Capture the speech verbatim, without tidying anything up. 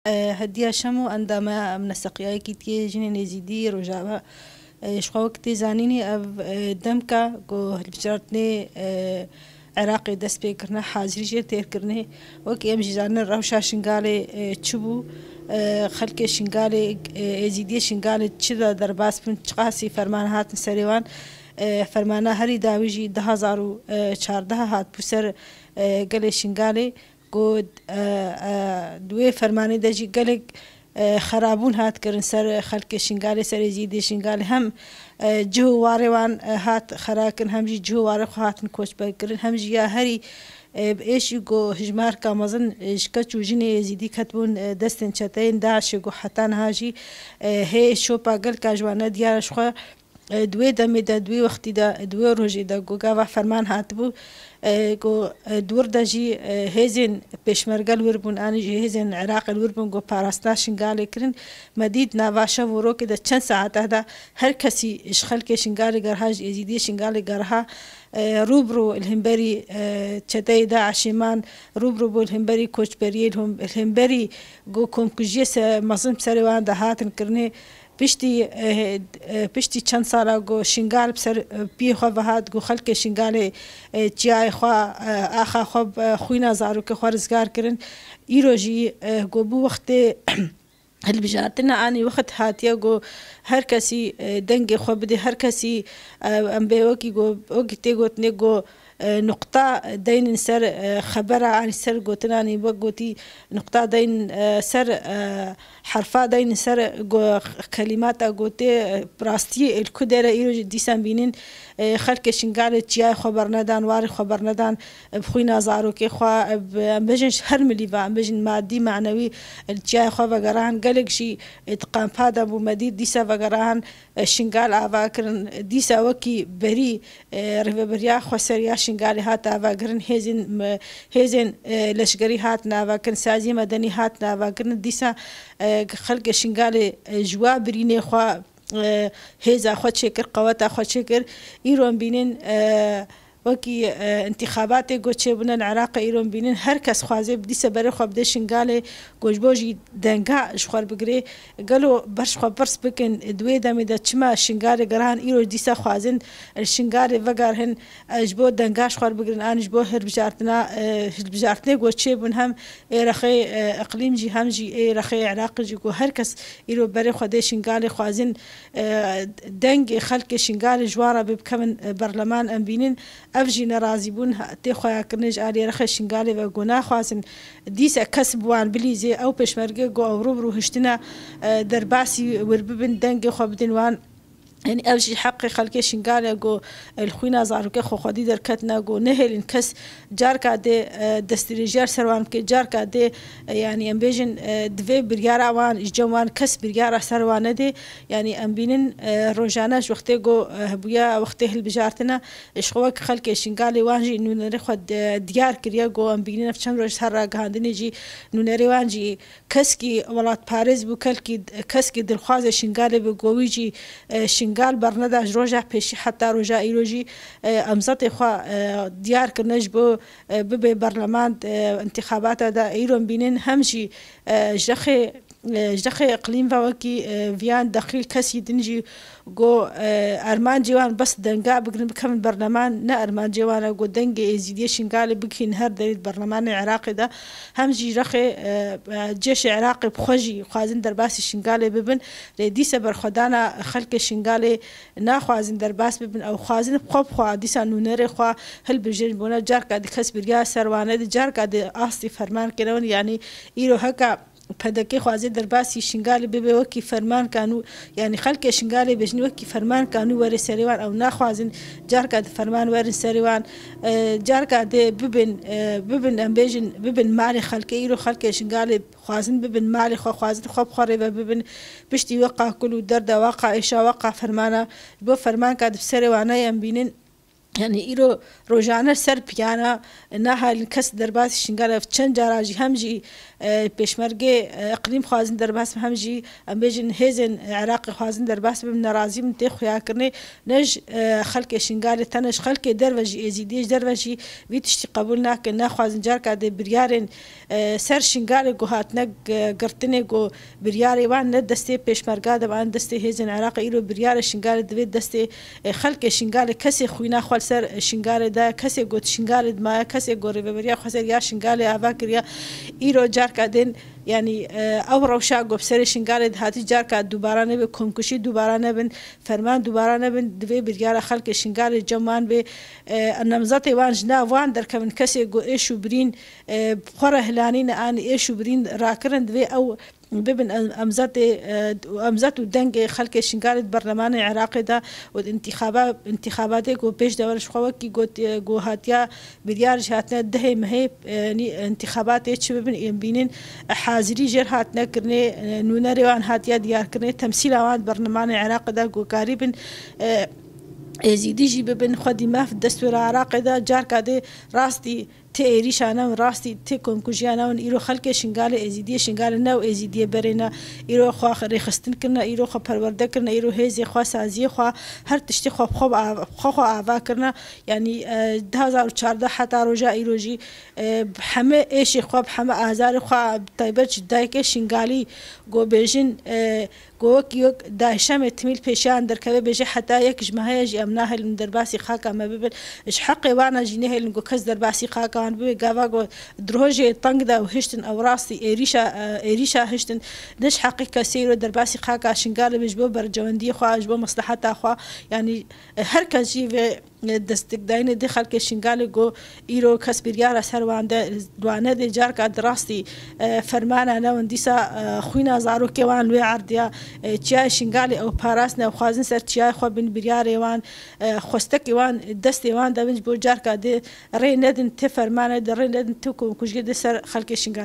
E, Hediya Şemo, endama Mineseqiyayekî Tiyê Jinên Êzîdî Rojava. E, ji xwe wek tê zanînî ev, e, demka ku hilbijartinê, e, Iraqê dest pê kirine, hazirî jê têr kirine. Wekî em jî zanin rewşa Şingalê, e, çi bû? E, xelkê Şingalê, e, Êzîdiyê Şingalê çi de derbas bûn, çiqasî ferman hatin serê wan? E, fermana herî dawî jî du hazar û çardeh hat bû ser, e, gelê Şingalê. Ku, e, e, di wê fermanê de jî gelek, e, xerabûn hat kirin ser xelkê Şingalê, ser Êzîdê Şingalê. Hem, e, cih û warê wan, e, hat xera kirin, hem jî cih û warê xwe hatin koçber kirin, hem jî ya herî, e, bi êşî ku hijmarka mezin, e, ji keç û jinê Êzîdî ketibûn, e, destên çeteyên DAIŞê ku heta niha jî, e, hê şopa gelka ji wan nediyar ji xwe. E, di wê demê de, di wê wextî de, di wê rojê de ku gava ferman hatibû, e, ku, e, di wir de jî, e, hêzên pêşmerge li wir bûn, anî jî hêzên Iraqê li wir bûn ku parastina Şingalê kirin. Me dît nava şev û rokê de çend saeta de her kesî ji xelkê Şingalê geriha, ji Êzîdiyê Şingalê geriha, e, rû bi rû li hemberî, e, çeteyê DAIŞê man, rû bi rû bû li hemberî koçberiyê, li hom-, li hemberî ku komkujiyê se-, mezin serê wan de hatin kirinê. Piştî, e, e, piştî çend sala ku Şingal bi ser, e, piyê xwe ve hat, ku xelkê Şingalê, e, çiyayê xwe, e, axa xwe bi xwîna zarokê xwe rizgar kirin. Îro jî, e, ku bû wextê hilbijartina anî wext hatiye ku her kesî, e, dengê xwe bidê, her kesî, e, em bê wekî ku, wekî tê gotinê ku, e, nuqta deynin ser, e, xebera, anî ser gotinanî wek gotî, nuqta deynin, e, ser, e, herfa deynin ser go-, kelîmata gotê, e, rastiyê ê li ku dere îro jî dîsan bînin, e, xelkê Şingalê çiyayê xwe bernedan, warê xwe bernedan, e, bi xwîna zarokê xwe, e, bi, em bêjin ji her milî ve, em bêjin madî, manewî, e, li çiyayê xwe vegerahan. Gelek jî, e, di kampa de bû, me dît dîsa vegerahan, e, Şingal ava kirin. Dîsa wekî berî, e, rêveberiya xweseriya Şingalê hat avakirin, hêzên me-, hêzên, e, leşkerî hatin avakirin, saziyê medenî hatin avakirin. Dîsa, e, xelkê Şingalê, e, ji wa birînê xwe, e, hêza xwe çêkir, qeweta xwe çêkir. Îro em bînin, e, wekî, e, întîxabatê ku çêbûne li Iraqê, îro em bînin her kes xwaze dîsa berê xwe bide Şingalê, ku ji bo jî denga ji xwe bigirê. Gelo ber ji xwe pirs bikin, di wê demê de çima Şingalê gerihan, îro dîsa xwazin li Şingalê vegerhin, e, ji bo denga ji xwe bigirin, an ji bo hilbijartina, e, hilbijartinê ku çêbûn hem ê rexê, e, iqlîm jî hem jî ê rexê Iraqê jî ku her kes îro berê xwe dê Şingalê xwazin, e, dengê xelkê Şingalê ji wan re bê bikevin, e, berleman em bînin. Ev jî nerazîbûn ha-, tê xweyakirinê ji aliyê rexê Şingalê ve ku naxwazin dîse kes bi wan bilîzê, ew pêşmerge ku ew rû bi rû hiştine, e, derbasî wir bibin, dengê xwe bidin wan. Yanî ev jî heqê xelkê Şingalê ku, e, li xwîna zarokê xwe xwedî derketine ku nehêlin kes carka dê, e, destdirêjiya ser wan bike, carka dê, e, yanî em bêjin, e, divê biryara wan, ji cem wan kes biryara ser wan nedê. Yanî em bînin, e, rojane ji wextê ku, e, hebûya wextê hilbijartine, ji xwe wek xelkê Şingalê wan jî nûnerê xwe di-, diyar kiriye ku em bînin ev çend roj her ragihandinê jî nûnerê wan jî keskî welatparêz bû, kelkî, keskî dilxwazê Şingalê bû ku wî jî, e, Şingal berneda ji roja pêşî heta roja îro jî, e, emzetê xwe, e, diyar kirine ji bo, e, bibe berleman, e, întîxabata de. Îro em bînin hem jî, e, ji rexê, e, ji rexê iqlîm ve wekî, e, viyan dexîl kesî din jî ku, e, armancê wan bes denga bigirin bikevin berleman, ne armancê wan e ku dengê Êzîdiyê Şingalê bigihîn her derê di berlemanê Iraqê de. Hem jî rexê, e, e, cêşê Iraqê bi xwe jî xwazin derbasî Şingalê bibin. Lê dîse berxwedana xelkê Şingalê naxwazin derbas bibin. Ew xwazin bi xwe bi xwe dîsa nûnerê xwe hilbijêrin. Bona carka di kes birya ser wan nedî, carka di astî ferman kirewin. Yanî îro heka P D K xwaze derbasî Şingalê bibe wekî fermanka nû, yanî xelkê Şingalê bêjin wekî fermanka nû were serê wan, ew naxwazin carka di ferman werin serê wan, e, carka dê bibin, e, bibin, em bêjin, bibin malê xelkê. Îro xelkê Şingalê xwazin bibin malê xwe, xwazin xwe bi xwe rê ve bibin, piştî weqa kul û derda, weqa êşa, weqa fermana, ji bo fermanka di serê wan neyê em bînin. Yanî îro rojane ser piyana, nahalin kes derbasî Şingalê, çend cara jî hem jî, e, pêşmergê, e, iqlîm xwazin derbas bin, hem jî em bêjin hêzên Iraqê xwazin derbas bin, nerazî bin tê xuyakirinê. Ne ji, e, xelkê Şingalê, tene ji xelkê derve jî, êzîdiyê ji derve jî vî tiştî qebûl nakin, naxwazin. Carka dê biryarên, e, ser Şingalê ku hatine g-, girtinê, ku biryarê wan ne destê pêşmerga de, wan destê hêzên Iraqê. Îro biryarê Şingalê divê destê, e, xelkê Şingalê, kesê xwîna xwe li ser Şingalê de, kesê got Şingalê dimaye, kesê got rêveberiya xwe ser ya Şingalê ava kiriya. Îro carka din, yanî, e, ew rewşa ku bi serê Şingalê dihatî carka dubara nebe, komkuşî dubara nebin, ferman dubara nebin, divê biryara xelkê Şingalê cem wan bê, e, nemzetê wan ji nav wan derkevin, kesê ku êş û birîn, e, bi xwe re hilanîne an êş û birîn rakirin, divê ew bibin em-, emzetê, e, emzet û dengê xelkê Şingalê di berlemanê Iraqê de û di intixaba-, intixabatê ku pêş de were ji xwe wekî got, e, ku hatiya biryar jî hatine dehê mehê, e, nî-, intixabatê çi bibin, em bînin, e, hazirî jêr hatine kirinê, e, nûnerê wan hatiye diyarkirinê, temsîla wan di berlemanê Iraqê de ku karîbin, e, êzîdî jî bibin xwedî maf destwêra Iraqê de, carka dê rastî tê êrîşa ne, rastî tê komkujiya ne. Îro xelkê Şingalê, êzîdiyê Şingalê ne ew êzîdiyê berê ne. Îro xwe rêxistin kirine, îro xwe perwerde kirine, îro hêzê xwe, saziyê xwe, her tiştê xwe bi xwe bi av-, bi xwe xwe ava kirine. Yanî, e, du hazar û çardeh heta roja îro jî, e, bi heme êşê xwe, bi heme azarê xwe, bi taybet ji dayikê Şingalî, ku bêjin, e, ku wek, wek dayşemê timîl pêşiyan derkeve, bêje heta yek ji me heye jî em nahêlin derbasî xaka me bibin. Ji heqê wana jî nehêlin ku kes derbasî xaka wan bibe. Gava ku di rojê teng de ew hiştin, ew rastî êrîşa, e, êrîşa hiştin. Ne ji heqê kesê îro derbasî xaka Şingalê be ji bo bercewendiyê xwe, ji bo mesleheta xwe. Yanî, e, her kes jî vê destekdayînê dê xelkê Şingalê ku îro kes biryara ser wan de, wane dê carka di rastî, e, fermana ne win dîsa, e, xwîna zarokê wan li wê erdiya, e, çiyayê Şingalê ew parastin, ew xwazin ser çiyayê xwe bin biryarê wan, e, xwestekê wan, destê wan de bin ji bo carka dê rê nedin ti fermane de, rê nedin ti komkujiyê de ser xelkê Şingalê.